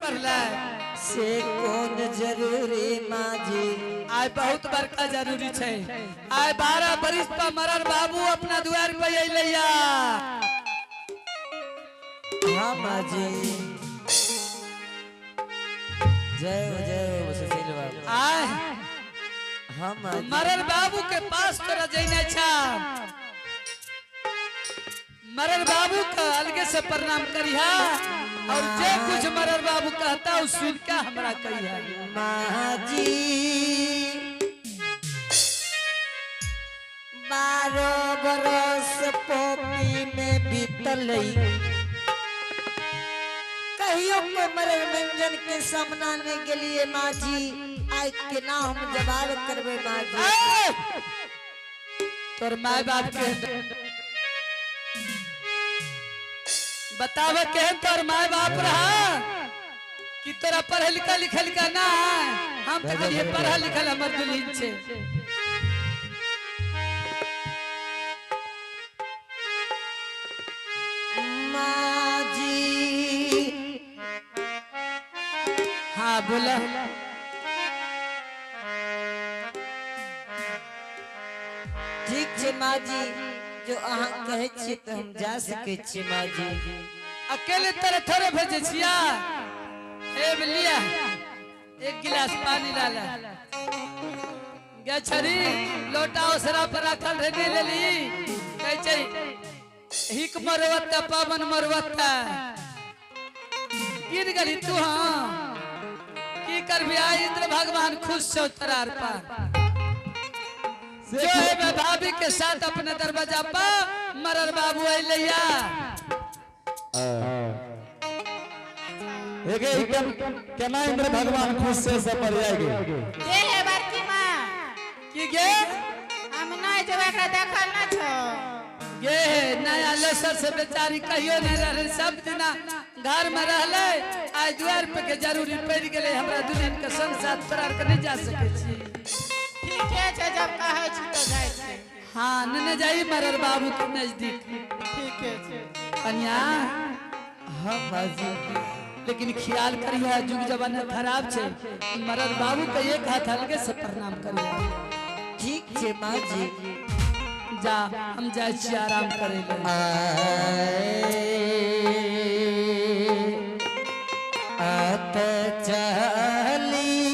पढ़ले। से कोन जरूरी माँ जी? आइ बहुत बड़का जरूरी छै। आइ 12 बरिस पर मरर बाबू अपना दुआर पर अइलैया। हाँ माँ जी, जय हो, जय हो सुशील बाबू। आय हाँ माँ जी। मरर बाबू के पास तोरा जइने छा, मरर बाबू का अलगे से प्रणाम करिहा और जे कुछ मरर बाबू कहता उ सुन के हमरा कहिहा। माँ जी, 12 बरस पोपी में बीतल, कहियो को मरल व्यंजन के सामना नहीं गेलिए माँ जी। आइ केना हम जवाब करबे माँ जी? ए! तोर माय बाप के बतावे केहन तोर माय बाप रहा कि तोरा पढ़ल लिखल लिखल का ना। हम तो कहलिए पढ़ल लिखल हमर दुल्हन छे। माँ जी। हाँ बोला। ठीक छै माँ जी, जो अहाँ कहै छियै तऽ हम जा सकै छियै माँ जी। अकेले तोरे थोड़े भेजे छिया। हे लिया, एक गिलास पानी ला ला। गछरी लोटा ओसरा पर रखल रहे, नहीं लेली। कहै छै हिक मरवत्ता पावन मरवत्ता गिर गली तू। हाँ की करबी, आइ इंद्र भगवान खुश छौ तरार पर। जो है मैं भाभी के साथ अपने दरवाजा पर मरर बाबू अइलैया। एगे केना इंद्र भगवान खुश से सब पर आए गे? के हे बड़की माँ? की गे? हम नहीं जेबै, एकरा देखल ना छौ। गे नया लेसर से बेचारी कहियो नहीं रहे, सब दिना घर में रहले। आइ दुआर पे के जरूरी पड़ गेले हमरा दुल्हन के संग साथ। तोरा के नहीं जा सके छी। ठीके छै, जब कहै छी तऽ जाइ छी। हाँ, न जाई मरर बाबू के नजदीक। ठीके छै। कन्या। हाँ माँ जी। लेकिन ख्याल करिए, जुग जमाना खराब छे। मरर बाबू के एक हाथ अलगे से प्रणाम करिए। ठीक छै माँ जी। जा, हम जाइ छी आराम करे ले। आत चलिए।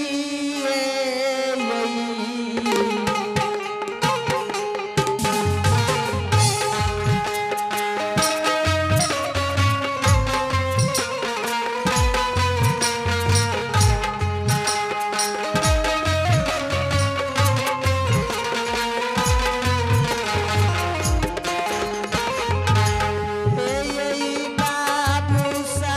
बाबू सा।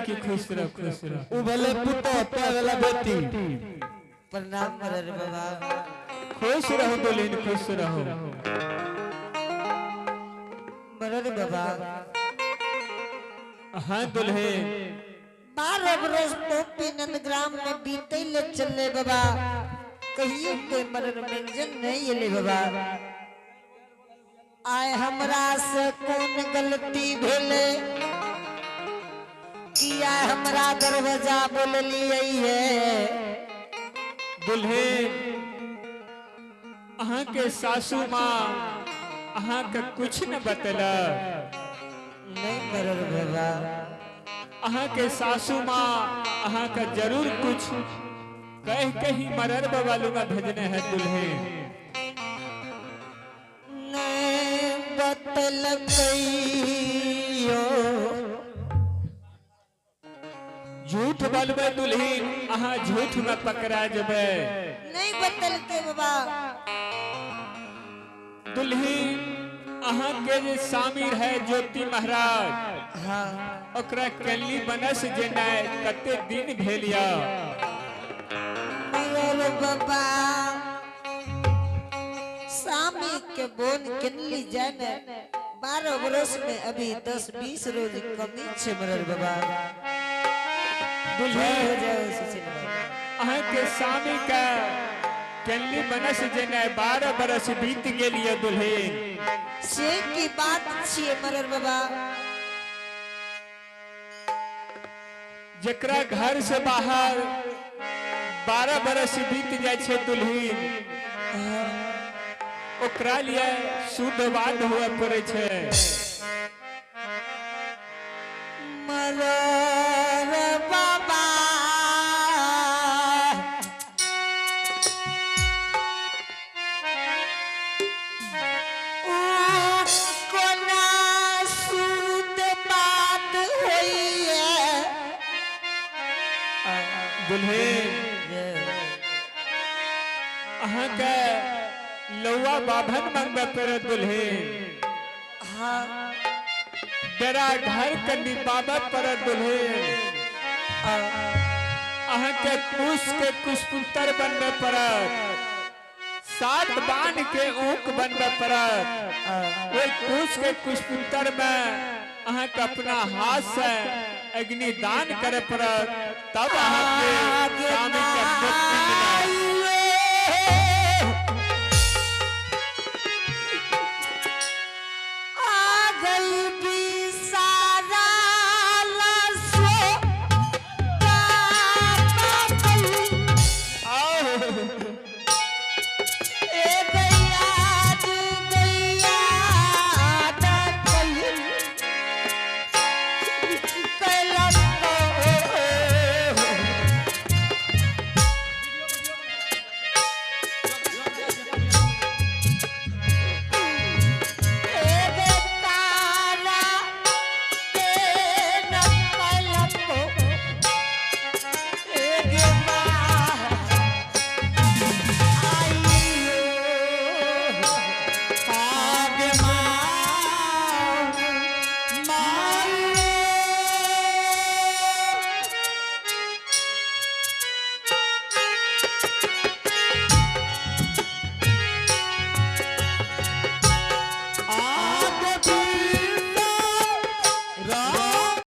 जानकी, खुश रहो, खुश रहो। उ भेलै पुतोह, तोय भेलै बेटी। प्रणाम मरर बाबा। खुश रहो दुल्हन, खुश रहो। मरर बाबा। हाँ दुल्हन। 12 बरस पोपी नंदग्राम में बीते ले चले बाबा, कहियो के मरर व्यंजन नहीं एले बाबा। आए हमरा से कौन गलती भेले कि आए हमरा दरवाजा बोललिए है? दुल्हन, अहाँ के सासू माँ अहाँ के कुछ न बतलक? नहीं मरर बाबा। अहाँ के सासू माँ अहाँ के जरूर कुछ कह के ही मरर बाबा लुगा भेजने है दुल्हन। नहीं बतलकइयो। झूठ बोलबे दुल्हन, अहाँ झूठ में पकड़ा जबे। नहीं बतलके बाबा। दुल्हन, अहाँ के जे शामिर है ज्योति महाराज, हाँ, ओकरा कैली बनस जेनाय कते दिन भेल या? मगर बाबा, सामी के बोन किनली जाए ने 12 बरस में अभी 10-20 रोज कमी छे मरर बाबा। दुल्हन, जय हो, जय हो सुशील बाबा। अहाँ के सामी के कैली बनस जेनाय 12 बरस बीत गेल या दुल्हन। से की बात छिए मरर बाबा? जकरा घर से बाहर 12 बरस बीत जाय छे दुल्हन, ओकरा लिए शुद्ध बात हुए पड़े छे। मरर बाबा, ऊ कोना शुद्ध बात होइए? दुल्हन, अहाँ के लौआ बाभन मंगबे पड़े दुल्हन। हाँ। डेरा घर के निपाबे पड़े दुल्हन। अहाँ के कुश के कुशपुत्र बनबे पड़त, 7 बान के ऊक बनबे पड़त। ओहि कुश के कुशपुत्र में अहाँ के अपना हाथ से अग्निदान करे पड़त, तब अहाँ के आगे स्वामी